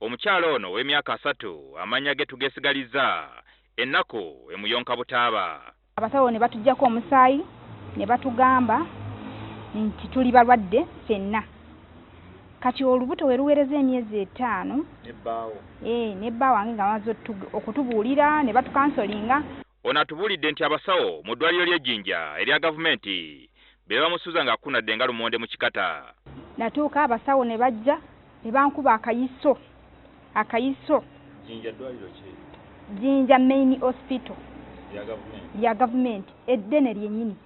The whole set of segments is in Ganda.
Omukyala ono ow'emyaka 30 amannya ge tugeesigalizza, ennaku emuyonka butaaba. Abasawo ne batuggyako omusaayi ne batugamba nti tuli balwadde ffenna. Kati olubuto we luwereza emyezi 5 ne bba wange nga bamaze okutubuulira ne batukansolinga. Ono atubuulidde nti abasawo mu ddwaliro ly'e Jinja erya gavumenti be bamusuza ng'akunadde nga lumonde mu kikata. Natuuka abasawo ne bajja ne bankuba akayiso. Jinja ddwaliro ki? Jinja Main Hospital lya gavumenti eddene lyennyini.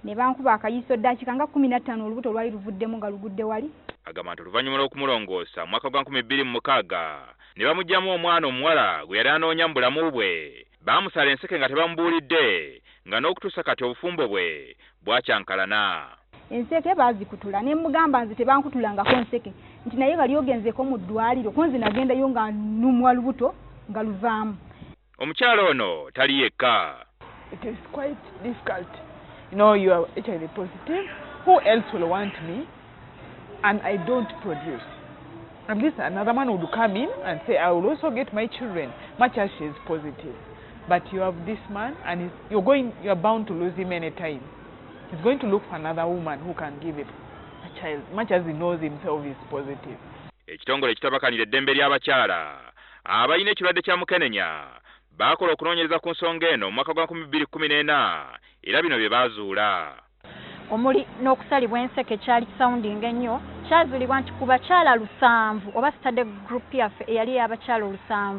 Ne bankuba akayiso ddakiika nga 15 olubuto lwali luvuddemu nga lugudde wali. Agamba nti oluvannyuma lw'okumulongoosa mu mwaka gwa 2006 ne bamuggyamu omwana omuwala gwe yali anoonya mu bulamu bwe, baamusala enseke nga tebamubuulidde, nga n'okutuusa kati obufumbo bwe bwakyankalana. Enseke baazikutula ne mugamba nze tebankutulangako nseke, nti naye wali ogenzeko mu ddwaliro, ko nze nagendayo nga nnumwa lubuto nga luvaamu. Omukyala ono tali yekka. It is quite difficult. You know, you are HIV positive. Who else will want me? And I don't produce. At least another man would come in and say, I will also get my children, much as she is positive. But you have this man, and you are bound to lose him any time. He's going to look for another woman who can give him a child, much as he knows himself is positive. Ekitongole ekitabakanira eddembe ly'abakyala abalina ekirwadde kya mukenenya baakola okunoonyereza ku nsonga eno mu mwaka gwa 2014 era bino bye baazuula. Omuli n'okusalibwa enseke kyali kisoundinga ennyo, kyazuulibwa nti ku bakyala 7 oba study group yaffe eyali ey'abakyala 7,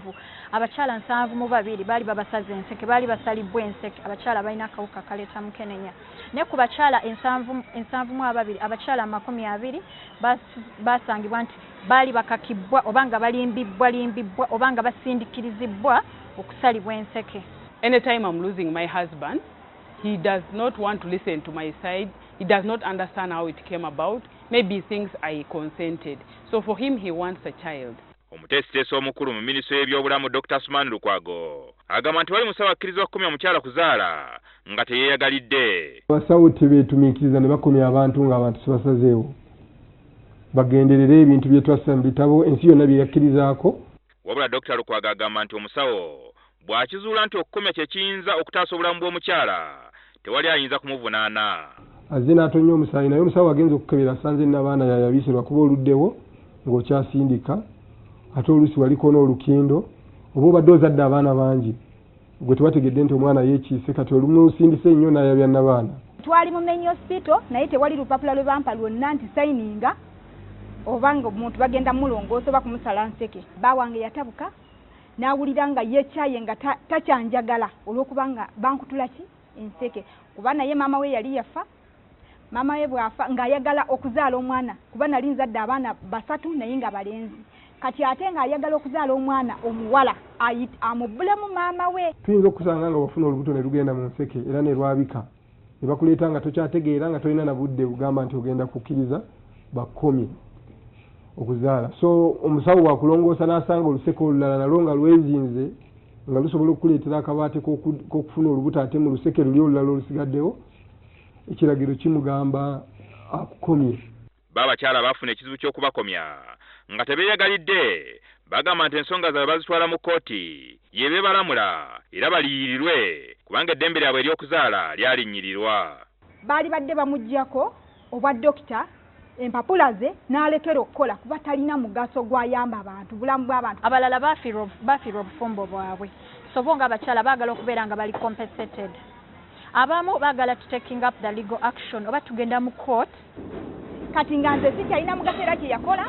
abakyala 72 baali babasaze enseke, baali basalibwa enseke, abakyala balina akawuka akaleeta mukenenya. Ne ku bakyala 72, abakyala 20 basangibwa nti baali bakakibwa oba nga balimbibbwa oba nga basindikirizibwa okusalibwa enseke. Anytime I'm losing my husband, he does not want to listen to my side. He does not understand how it came about. Maybe he thinks I consented. So for him, he wants a child. Omuteesiteesi omukulu mu minisitule y'ebyobulamu Dr. Asuman Lukwago agamba nti wali musawo akkirizibwa okukomya omukyala kuzaala nga teyeeyagalidde. Abasawo tebeetumiikiriza ne bakomya abantu ng'abantu sibasazeewo. Bagenderere ebintu bye twassa mu bitabo ensi yonna bye yakkirizaako. Wabula Dr. Lukwago agamba nti omusawo bw'akizuula nti okukomya kye kiyinza okutaasa obulamu bw'omukyala, tewali ayinza kumuvunaana. Azze n'atonnya omusaayi, naye omusawo agenze okukebera asanze n'abaana yayabise lwakuba oluddewo ng'okyasindika, ate oluusi waliko n'olukindo, oba obadde ozadde abaana bangi, gwe tewategedde nti omwana yeekiise, kati olumusindise ennyo n'ayabya n'abaana. Twali mu main hospital naye tewali lupapula lwe bampa lwonna nti sayininga oba nga omuntu bagenda mulongoosa oba kumusala nseke. Bba wange yatabuka n'awulira nga yeekyaye nga takyanjagala olw'okubanga bankutula ki enseke, kuba naye maama we yali yafa. Maama we bw'afa ng'ayagala okuzaala omwana, kuba nali nzadde abaana 3 naye nga balenzi, kati ate ng'ayagala okuzaala omwana omuwala amubbulemu maama we. Tuyinza okusanga nga wafuna olubuto ne lugenda mu nseke era ne lwabika, ne bakuleeta nga tokyategeera, nga tolina na budde bugamba nti ogenda kukkiriza bakukomye okuzaala. So omusawo bw'akulongoosa n'asanga oluseke olulala nalwo nga lwezinze, nga lusobola okukuleetera akabaate k'okufuna olubuto ate mu luseke luli olulala olusigaddewo, ekiragiro kimugamba akukomye. Baabakyala baafuna ekizibu ky'okubakomya nga tebeeyagalidde, bagamba nti ensonga zaabwe bazitwala mu kkooti yebeebalamula era baliyirirwe kubanga eddembe lyabwe ery'okuzaala lyalinnyirirwa. Baali badde bamuggyako obwa dokita empapula ze n'alekera okukola kuba talina mugaso gw'ayamba abantu, bulamu bw'abantu. Abalala bafiirwa obufumbo bwabwe. So bo ng'abakyala baagala okubeera nga bali compensated. Abamu baagala to taking up the legal action oba tugenda mu court. Kati nga nze sikyalina mugaso era kye yakola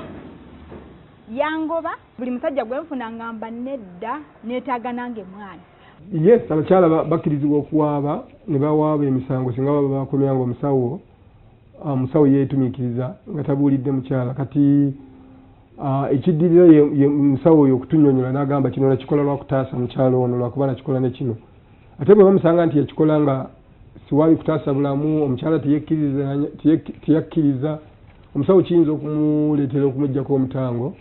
yangoba. Buli musajja gwe nfuna ngamba nedda, neetaaga nange mwana. Yes, abakyala bakkirizibwa okuwaaba ne bawaaba emisango singa baba bakomya nga omusawo yeetumiikiriza nga tabuulidde mukyala. Kati ekiddirira ye musawo oyo okutunnyonnyola n'agamba kino nakikola lwa kutaasa mukyala ono, lwakuba nakikola ne kino. Ate bwe bamusanga nti yakikola nga siwaali kutaasa bulamu, omukyala teyakkiriza, omusawo kiyinza okumuleetera okumuggyako omutango,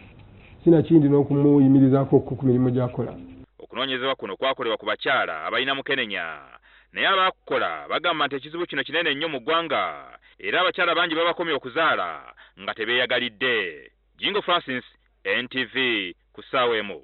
sinakindi n'okumuyimirizaako ku mirimu gy'akola. Okunoonyezebwa kuno kwakolebwa ku bakyala abalina mukenenya, naye abaakukola bagamba nti ekizibu kino kinene nnyo mu ggwanga era abakyala bangi babakomye okuzaala nga tebeeyagalidde. Jingo Francis, NTV ku ssaawa emu.